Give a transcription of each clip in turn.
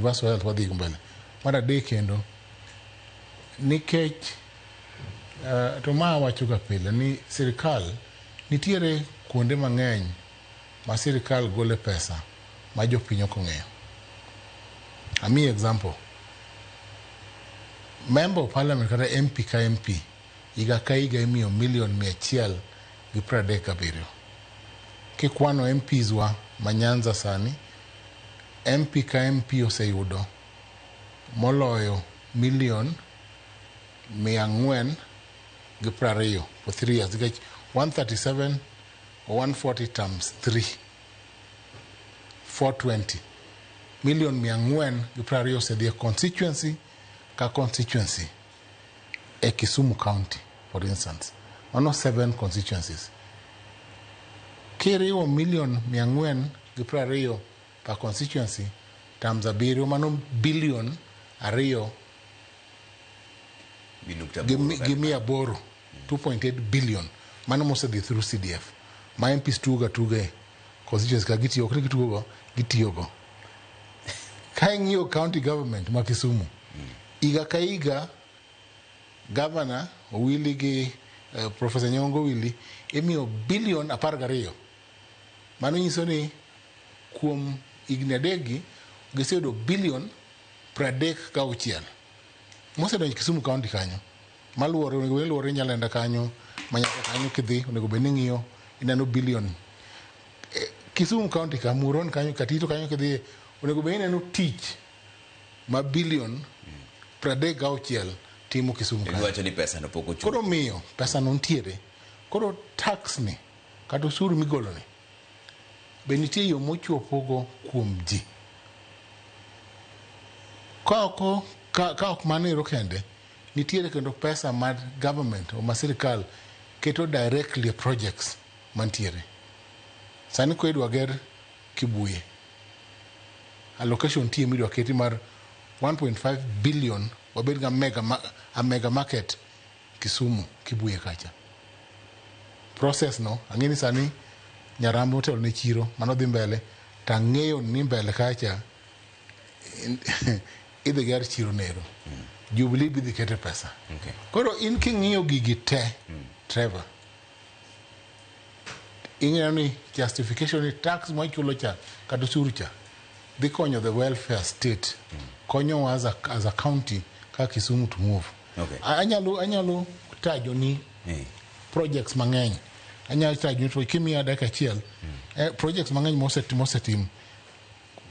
Universal health wadhi mbele. Mar adek kendo, nikech to ma awacho ga pile ni sirikal nitiere kuonde mang'eny ma sirikal gole pesa ma jopiny ok ong'eyo. Amiyi example. Member of Parliament kata MP ka MP higa ka higa imiyo milion 137. Kikwano MPs wa ma Nyanza sani, MP ka MP oseyudo moloyo milion 420 for 3 years nikech 137 or 140 times 3, 420 milion 420 osedhi e constituency ka constituency e Kisumu County, for instance. Mano 7 constituencies. Kiriwo milion 420 per constituency times 7, mano bilion 2 gi 800, 2.8 billion. Mano mosedhi through CDF. Ma MPs tugo tuga e constituency ka gitiyo, ok ni gitugo go, gitiyo go. Ka ing'iyo county government ma Kisumu, higa ka higa governor Owili gi Professor Nyong'o Owili imiyo bilion 12. Mano nyiso ni kuom higni 3 gi giseyudo bilion 36 mosedonjo Kisumu County kanyo. Maluwore onego bed luwore Nyalenda kanyo, manyaka kanyo kidhi onego bed ni ing'iyo ineno bilion. Kisumu County ka Muron kanyo, Katito kanyo kidhi onego bed ni ineno tich ma bilion 36 timo Kisumu kanyo. Iwacho ni pesa no pok ochopo. Koro miyo pesa no nitiere. Koro tax ni kata osuru migolo ni be nitie yo mochopogo kuom ji. Ka ok mano ero kende, nitiere kendo pesa mar government o ma sirikal keto directly e projects mantiere. Sani ko idwa ger Kibuye, allocation nitie midwa keti mar 1.5 billion wabed ga a mega market Kisumu Kibuye kacha. Process no ang'e ni sani Nyarambe otelo ne chiro mano dhi mbele, to ang'eyo ni mbele kacha idhi ger chiro nero. Jubilee bidhi kete pesa. Okay. Koro in king'iyo gigi te, Trevor, ing'eyo ni justification ni tax mwachulo cha kata osuru cha dhi konyo the welfare state, konyowa as a county ka Kisumu to move. Okay. Anyalo tajo ni projects mang'eny. Anyalo tajo ni kimiya dakika achiel, projects mang'eny mosetim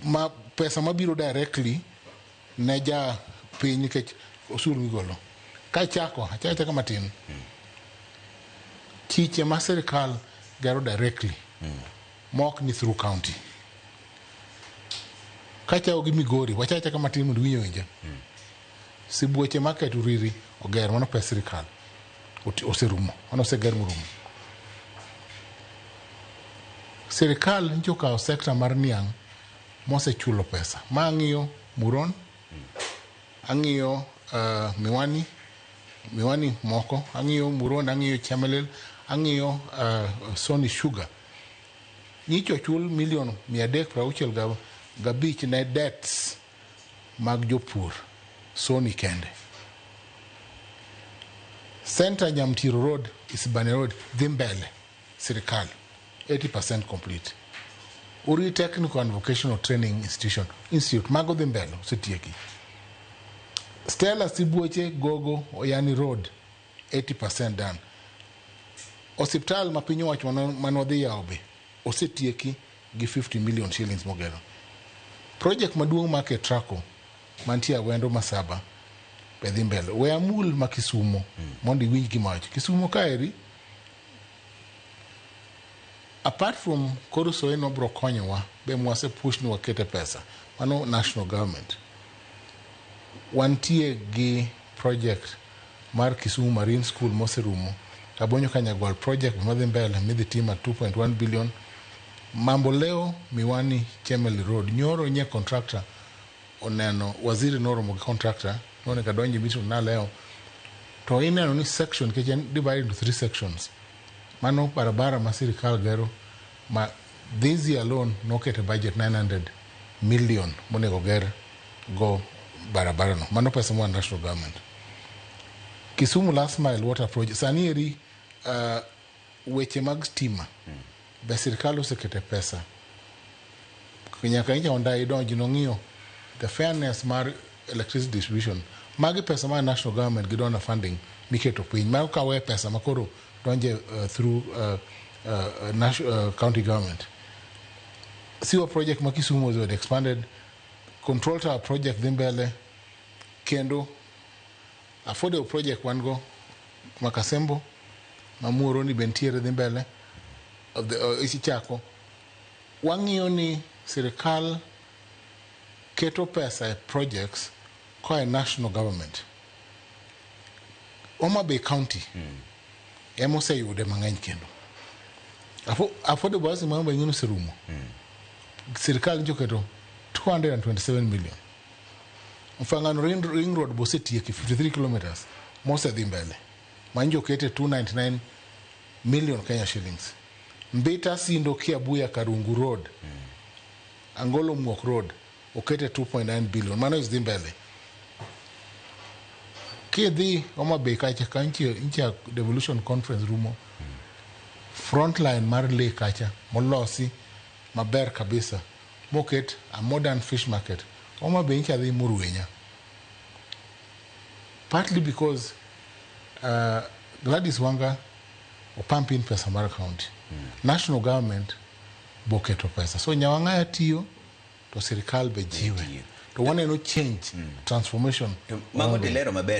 ma pesa mabiro directly ne ja piny nikech osuru migolo. Kachako, achako matin. Chiche ma sirikal gero directly mok ni through county. Kachako gi Migori, wachako achaka matin mondo iwinj awinja. Sibuoche market Uriri oger, mano pes sirikal. Oserumo, mano oseger morumo. Sirikal nyocha okawo sector mar niang' mosechulo pesa. Ma ang'iyo Muron, ang'iyo Miwani moko, ang'iyo Muron, ang'iyo Chemelil, ang'iyo Sony Sugar. Nyicho ochul milion 365 ne debts mag jopur Sony kende. Center Nyamtiro Road, Isibania Road dhi mbele sirikal 80% complete. Uri Technical and Vocational Training Institution Institute mago dhi mbele osetieki. Stella Sibuoche Gogo Oyani Road 80% done. Osiptal ma piny owacho mane wadhi yawo be osetieki gi 50 million shillings mogero. Project maduong' mar Ketraco mantie Awendo Masaba be dhi mbele. We amul ma Kisumo mondo iwinj gima awacho. Kisumo kaeri, apart from koro Soeno bro konyowa be mwase push ni wakete pesa, mano national government. Wantie gi project mar Kisumu Marine School moserumo. Kabonyo Kanyagwal project madhi mbele midhi tim at 2.1 billion. Mamboleo Miwani Chemelil Road nyoro nye contractor oneno waziri noromo gi contractor nonego adonje meeting na leo to ineno ni section nikech en divided into 3 sections. Mano barabara ma sirikal gero ma this year alone nokete budget 900 million monego ger go barabara no. Mano pesa moa national government. Kisumu last mile water project sani eri weche mag stima be sirikal osekete pesa nyaka nyicha Ondai donji nong'iyo the fairness mar electricity distribution. Magi pesa mar national government gi donor funding miketo piny. Mago kawe pesa makoro donje through county government. Sewer project ma Kisumu was expanded, control tower project dhi mbele, kendo affordable project wan go Makasembo ma Muhoroni be nitiere dhi mbele of the, isichako wang'iyo ni sirikal keto pesa e projects koa e national government. Homa Bay County ema oseyude mang'eny kendo affordable housing ma Homa Bay ng'eno oserumo. Sirikal nyocha oketo 227 million. Mfangano ring road be osetieki 53 kilometers mosedhi mbele ma nyocha okete 299 million Kenya shillings. Mbita Sindo Kiabuya Karungu Road, Angolo Muok Road okete 2.9 billion. Mano is dhi mbele. Kidhi Homa Bay kacha ka nchi devolution conference rumo, frontline mar lake kacha molosi maber kabisa moket a modern fish market. Homa Bay ncha dhi Murwenya partly because Gladys Wanga opump in pesa mar county. National government boketo pesa so Nyawang'aya tiyo to sirikal be jiwe Tiyo. to waneno change, transformation. To mago tilero maber.